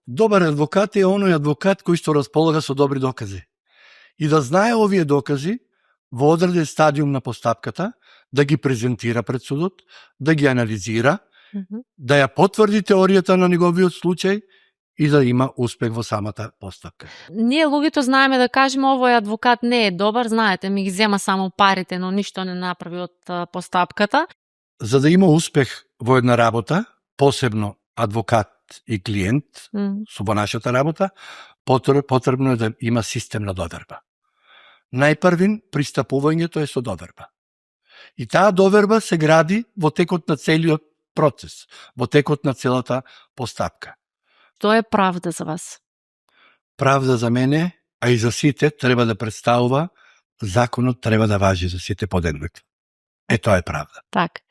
Добар адвокат е оној адвокат кој што располага со добри докази. И да знае овие докази во одреден стадиум на постапката, да ги презентира пред судот, да ги анализира, да ја потврди теоријата на неговиот случај и да има успех во самата постапка. Ние луѓето знаеме да кажеме овој адвокат не е добар, знаете, ми ги зема само парите, но ништо не направи од постапката. За да има успех во една работа, посебно адвокат и клиент, во нашата работа, потребно е да има систем на доверба. Најпрвин пристапувањето е со доверба. И таа доверба се гради во текот на целиот процес, во текот на целата постапка. Што е правда за вас? Правда за мене, а и за сите, треба да представува, законот треба да важи за сите подеднакво. Тоа е правда. Так.